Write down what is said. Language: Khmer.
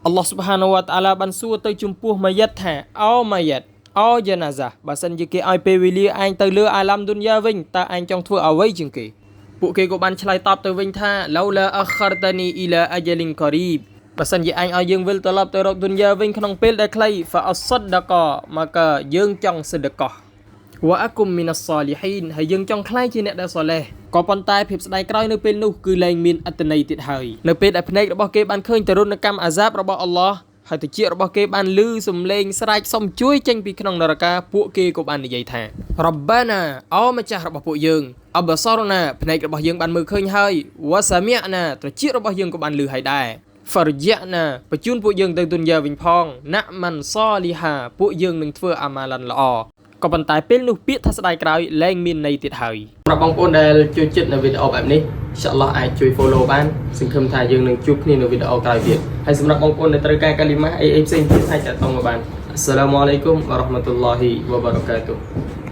អល់ឡោះស៊ុបហានវតាឡាបានសួរទៅចំពោះម៉ាយ៉ាត់ថាអោម៉ាយ៉ាត់អោយ៉ាណាហ្សាបើសិនជាគេឲ្យពេលវេលាឯងទៅលើអាឡាំឌុនយ៉ាវិញតើឯងចង់ធ្វើអ្វីជាងគេពួកគេក៏បានឆ្លើយតបទៅវិញថាឡូឡាអខរតានីអ៊ីឡាអាជលិនការីបបើសិនជាឯងឲ្យយើងវិលត្រឡប់ទៅរកឌុនយ៉ាវិញក្នុងពេលដែលខ្លីហ្វាអសដកមកយើងចង់សិដកោះ វ៉ាអគុំមីនសសាលីហ៊ីនហើយយើងចង់ក្លាយជាអ្នកដែលសលេះក៏ប៉ុន្តែភាពស្ដាយក្រោយនៅពេលនោះគឺលែងមានអត្តន័យទៀតហើយនៅពេលដែលភ្នែករបស់គេបានឃើញទរណកម្មអាហ្សាបរបស់អល់ឡោះហើយតិចរបស់គេបានលឺសំឡេងស្រែកសុំជួយចេញពីក្នុងនរកាពួកគេក៏បាននិយាយថារ៉បាណាអោម្ចាស់របស់ពួកយើងអបសរណាភ្នែករបស់យើងបានមើលឃើញហើយវ៉ាសាមីណាត្រចៀករបស់យើងក៏បានលឺហើយដែរហ្វារយ៉ាណាបញ្ជូនពួកយើងទៅទុនយ៉ាវិញផងណាក់ម៉ាន់សលីហាពួកយើងនឹងធ្វើអាម៉ាឡានល្អ ក៏ប៉ុន្តែពេលនោះពាក្យថាស្ដាយក្រោយលែងមានន័យទៀតហើយសម្រាប់បងប្អូនដែលចូលចិត្តនៅវីដេអូបែបនេះអ៊ីនសាអល់ឡោះអាចជួយ follow បានសង្ឃឹមថាយើងនឹងជួបគ្នានៅវីដេអូក្រោយទៀតហើយសម្រាប់បងប្អូនដែលត្រូវការកាលីម៉ាស់អីអីផ្សេងទៀតអាចតាក់ទងមកបានអស្សឡាមអាឡៃគុំវ៉ារ៉ាហ្មាតុលឡាហ៊ីវ៉ាបារកាតុហ៍។